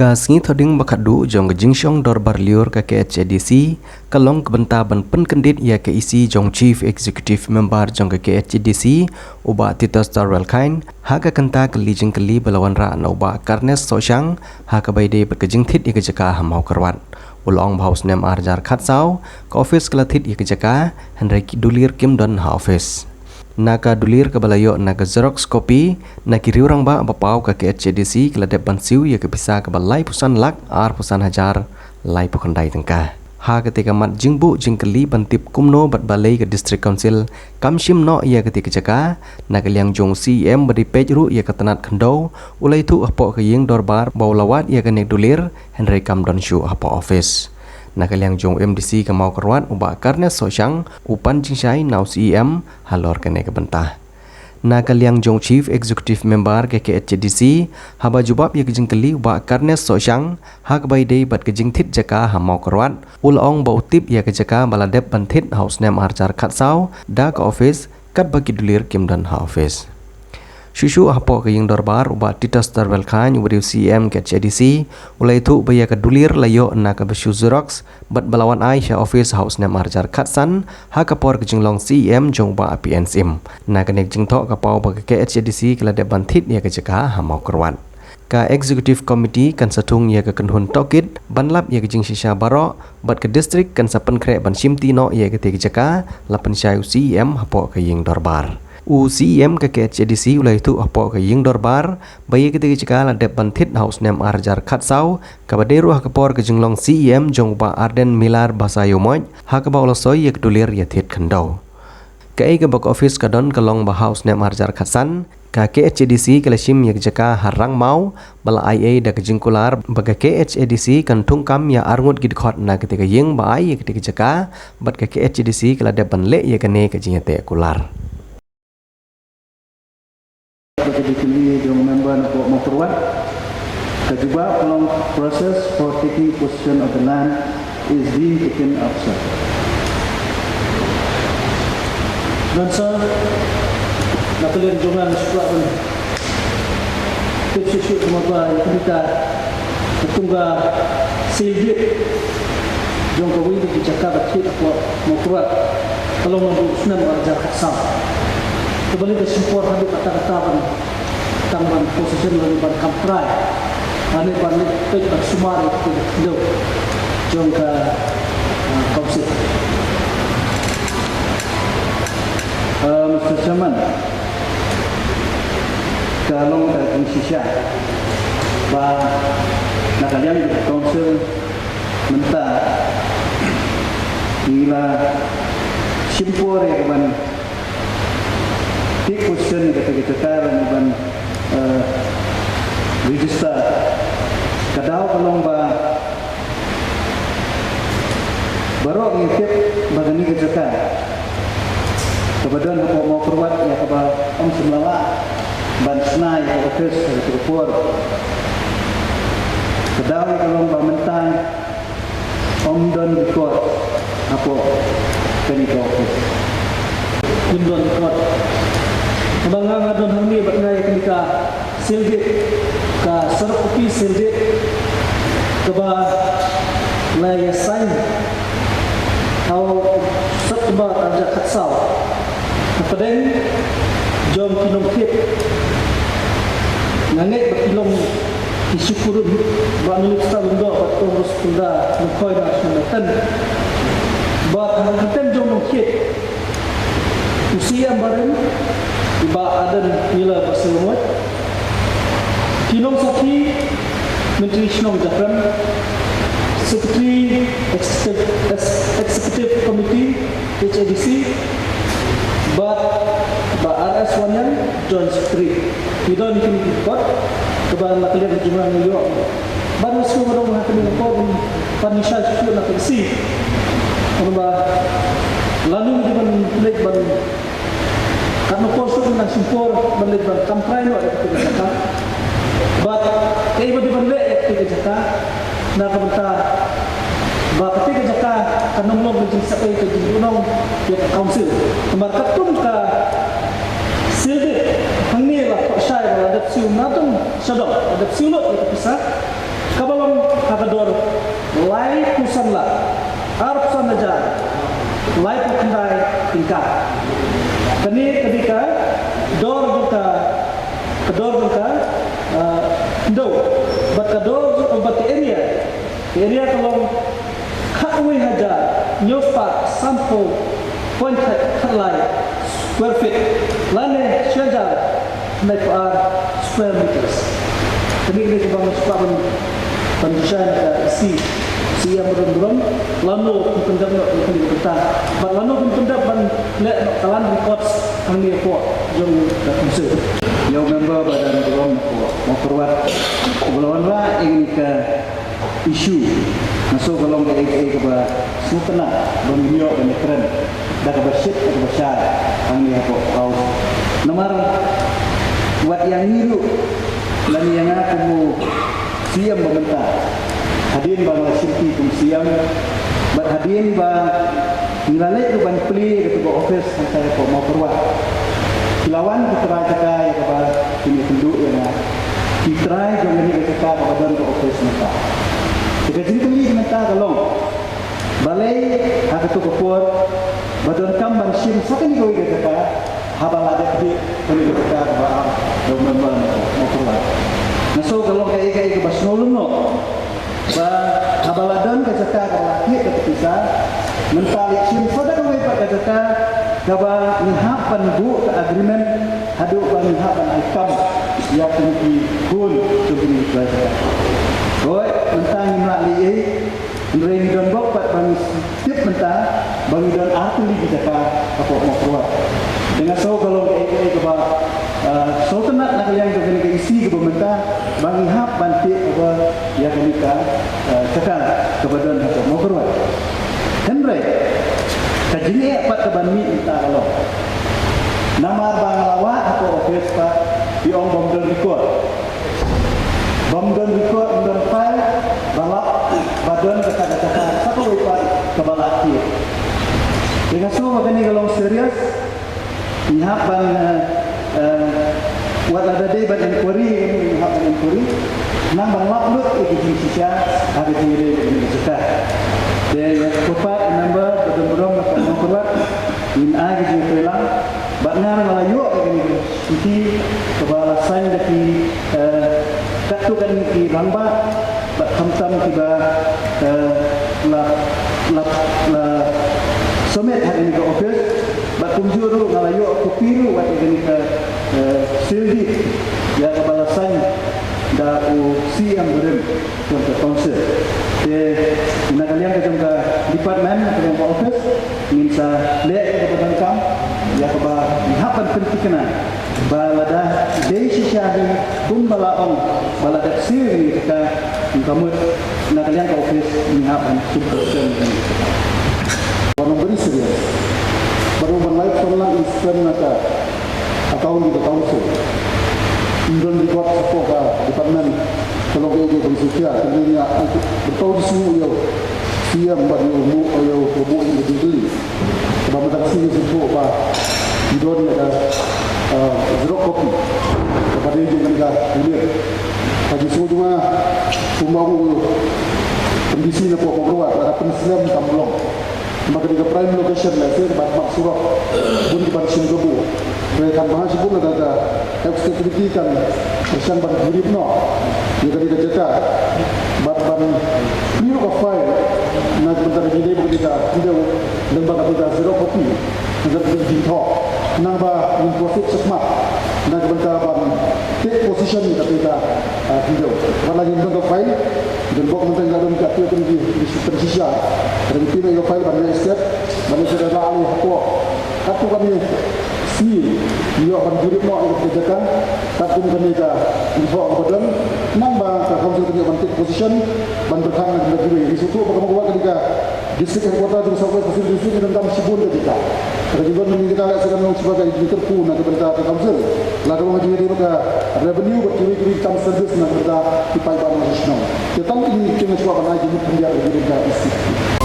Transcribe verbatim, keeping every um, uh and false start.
Ka sngi Thohdieng ba khatduh jong ka jingshong dorbar lyiur ka K H A D C ka long ka bynta ban pynkyndit ïa ka E C jong Chief Executive Member jong ka K H A D C, u Bah Titus Tharwell Chyne, ha ka kynta kylli jingkylli ba la wanrah na u Bah Carnes Sohshang ha kaba ïadei bad ka jingthied ïa ka jaka ha Mawkyrwat. U la ong ba ha u snem ar hajar khatsaw, ka office ka la thied ïa ka jaka, hynrei ki dulir kim don ha office. Na ka dulir kaba la ïoh na ka xerox copy na ki riew rangbah ba paw, ka K H A D C ka la dep ban siew ïa ka pisa kaba laiphew san lak arphew san hajar laiphew khyndai tyngka. Ha kata ka mat jingbuh jingkylli ban tip kumno bad balei ka District Council kam shim noh ïa kata ka jaka, na ka liang jong u C E M ba dei peit ruh ïa ka tnat khyndew, u la ïathuh hapoh ka ïing dorbar ba u la wad ïa kane ka dulir, hynrei kam don shuh hapoh office. Na ka liang jong u M D C ka Mawkyrwat, u Bah Carnes Sohshang, u pan jingshai na u C E M halor kane ka bynta. Na ka liang jong u Chief Executive Member ka K H A D C, haba jubab ïa ka jingkylli u Bah Carnes Sohshang ha kaba ïadei bad ka jingthied jaka ha Mawkyrwat, u la ong ba u tip ïa ka jaka ba la dep ban thied ha u snem ar hajar khatsaw da ka office, katba ki dulir kim don ha office. Shuh shuh hapoh ka ïing dorbar, u Bah Titus Tharwell Chyne, uba dei u C E M K H A D C, u la ïathuh ba ïa ka dulir la ïoh na kaba shu xerox bad ba la wan ai sha office ha u snem ar hajar khatsan, ha ka por ka jinglong C E M jong u Bah P N Syiem. Na kane ka jingthoh ka paw ba ka K H A D C ka la dep ban thied ïa ka jaka ha Mawkyrwat. Ka Executive Committee kan sa thung ïa ka kynhun tohkit ban lap ïa ka jingshisha baroh, bad ka District kan sa pynkhreh ban shimti noh ïa kata ka jaka, la pynshai u C E M hapoh ka ïing dorbar. U C E M ka K H A D C u la ïathuh hapoh ka ïing dorbar ba ïa kata ka jaka la dep ban thied ha u snem ar hajar khatsaw, kaba dei ruh ha ka por ka jinglong C E M jong u Bah Ardent Miller Basaiawmoit, ha kaba u la soi ïa ka dulir ïathied khyndew. Kaei kaba ka office ka don ka long ba ha u snem ar hajar khatsan, ka K H A D C ka la shim ïa ka jaka ha Rangmaw, ba la ai ei da ka jingkular ba ka K H A D C kan thung kam ïa arngut ki dkhot na kata ka ïing ba ai ïa kata ka jaka, bad ka K H A D C ka la dep ban leh ïa kane ka jingïateh kular. Ka jingkylli jong u member na pdeng Mawkyrwat, ka jubab ka long, process for taking possession of the land is being taken up, sir. Don, sir, na ka liang jong nga nga shu kwah ban tip shuh shuh kumba ïa kane ka Katkum ka seal deed jong kawei na ki jaka ba thied hapoh Mawkyrwat ka long naduh u snem ar hajar khatsaw. Te balei ka shim por haduh katta katta ban tang ban possession lane ban kam trai lane ban leit peit ban sumar ïa ka khyndew jong ka, ah, council. Ah, Mister Chairman, ka long ka jingshisha ba na ka liang ka council mynta ngi la shim por ïa ka ban take possession ïa kata ka jaka lane ban, eh, register. Ka daw ka long ba baroh ngi tip ba kane ka jaka kaba don hapoh Mawkyrwat ïa kaba ym shym la lah ban shna ïa ka office ha kata ka por. Ka daw ïa ka long ba mynta ym don record hapoh kane ka office. Ym don record. Haba nga nga don hangne bad nga ïa kane ka seal deed, ka xerox copy seal deed kaba la ïa sign ha u September ar hajar khatsaw. Hapdeng jong ki nongthied nga ngeit ba ki long ki shu kurim, Bah Nollikstar Lyngdoh bad Kong Rosapilda Lyngkhoi na Shnong Maitan. Bad ha ka kyrteng jong u nongthied, u C E M barim, i Bah Ardent Miller Basaiawmoit, ki nongsakhi, Myntri Shnong Japram, Secretary Executive, Executive Committee, H A D C, bad Bah R S Wanniang, Joint Secretary. Ngi don kine ki kot kaba na ka liang jong nga ngi ïoh ban ïa sngewbha ha kane ka por ban ïa shai shuh na ka C. Namar ba lano ngi dei ban leit ban, katno por shuh ngi nang shim por ban leit ban kam trai noh ïa kata ka jaka. Bad kaei ba dei ban leh ïa kata ka jaka na ka bynta ba kata ka jaka kan ym long ka jingsep ei, ka jingduhnong ïa ka council. Namar katkum ka seal deed hangne la thoh shai ba la dep siew na tang shadong, la dep siew lut ïa ka pisa. Kaba long ha ka dor laiphew san lak arphew san hajar laiphew khyndai tyngka. Kane ka dei ka dor jong ka, ka dor jong ka, ah, khyndew. Bad ka dor jong, bad ka area, ka area ka long khatwei hajar hynñiew spah sanphew point khatlai square feet lane shi hajar khyndai phew ar square meters. Kane ka dei kaba nga sngewbha ban, ban jia na ka C, C E M Bah Donburom, lano kin pyndep noh ïa kane ka bynta, bad lano kin pyndep ban leh noh ka land records hangne hapoh jong ka council. Ïa u member Bah Donburom hapoh Mawkyrwat uba la wanrah ïa kane ka issue. Nga sngew ka long kaei kaei kaba sngewtynnat ba ngin ïoh ban ïakren da kaba shit da kaba shai hangne hapoh House. Namar wat ïa ngi ruh lane ïa nga kum u C M ba mynta, hadien ba nga la shimti kum C M bad hadien ba ngi la leit ruh ban plie ïa kata ka office hangtai hapoh Mawkyrwat, ki la wan ki trai jaka ïa kaba kin ïakynduh ïa nga. Ki trai jong kane ka jaka kaba don ka office mynta. Te ka jingkylli mynta ka long, balei ha kato ka por ba donkam ban shim sa kane kawei ka jaka haba la dep dih kane ka jaka kaba ar da u member na Mawkyrwat? Nga sngew ka long kaei kaei kaba sngewlyngngoh. Ba haba la don ka jaka kaba la thied da ka pisa, mynta leit shim sa da kawei pat ka jaka kaba ngi hap ban buh ka agreement haduh ba ngi hap ban ai kam ïa kine ki khun jong kine ki trai jaka. Hooid, mynta ngim lah leh ei, hynrei ngi don bok pat ba ngi tip mynta ba ngi don artylli ki jaka hapoh Mawkyrwat. Te nga sngew ka long kaei kaei kaba, ah, sngewtynnat na ka liang jong kane ka E C kaba mynta ba ngi hap ban tip kaba ïa kane ka, ah, jaka kaba don hapoh Mawkyrwat. Hynrei ka jingeh pat kaba mih mynta ka long, namar ba nga la wad hapoh office pat ki ong bym don record. Bym don record, bym don file ba lap ba don kata ka jaka sa kawei pat kaba la thied. Te nga sngew ba kane ka long serious. Ngi hap ban, eh, eh, wat lada dei ban inquiry, ngi hap ban inquiry. Nang ban lap lut ïa ka jingshisha ha ka jingïadei bad kane ka jaka. Te ïa kyrpad ïa u member Bah Donburom na ka Mawkyrwat, ngin ai ka jingïatreilang. Bad nga ruh nga la ïoh ïa kane ka shithi kaba la sign da ki, eh, katto katne ki rangbah bad khamtam kiba, eh, la, la, la submit ha kane ka office. Bad kumjuh ruh nga la ïoh copy ruh wat ïa kane ka, eh, seal deed ïa kaba la sign da u C M barim jong ka council. Te na ka liang ka jong ka department, na ka liang ka office, ngin sa leh ïa kaba donkam, ïa kaba ngi hap ban pynthikna ba lada dei shisha hi kumba la ong ba la dep seal ïa kata, ka mut na ka liang ka office ngi hap ban pynthikna. Wan ong very serious. Bad ong ban lai pynlang in spend na ka account jong ka council. Ym don record hapoh ka department. Ka long kaei kaei ba ngi sngewthuh, hynrei ngi ïa, ban tau jingsngew ïa u C M bad ïa u mo, ïa u mo ïa u jingkylli. Kaba mynta ka sngi ngi sngewthuh ba ngi don ïa ka, ah, xerox copy kaba dei jong kane ka unit. Ka jingsngew jong nga kumba ong u M D C na poh Mawkyrwat, lada pynslem kam long. Namar ka dei ka prime location lehse kaba khmat surok, bun kiban shim kabu. Hynrei kan bha shibun lada ka executive committee kan pyrshang ban jurip noh ïa ka dei ka jaka bad ban plie ka file na ka bynta ka jingdei ba ka dei ka khyndew lyngba ka dei ka xerox copy na ka dei ka jingthoh, khnang ba ngin proceed shakhmat na ka bynta ban take possession ïa ka dei ka, ah, khyndew. Bad la ngim don ka file, don bok mynta ngi la don ka tip ban ki, ki shisha. Ka dei ka tip ïa ka file ban ïa accept ban ïa sdang la ali hapoh. Katto katne sngi ngi ïoh ban jurip noh ïa ka jaka katkum kane ka jingthoh kaba don, khnang ba ka council kan ïoh ban take possession ban pyrkhat na ka bynta kiwei. Ngi sngewthuh ba ka Mawkyrwat ka dei ka district headquarter jong ka South West Khasi Hills District, ngi donkam shibun ka jaka. Ka jingdon kane ka jaka lehse kan long shibun ka jingkyrkhu na ka bynta ka council. La ka long ka jingïadei bad ka revenue bad kiwei kiwei ki kam service na ka bynta ki paidbah nongshong shnong. Te tang kine ki ktien nga sngewbha ban ai jingmut khyndiat ïa ka jingdon ka district.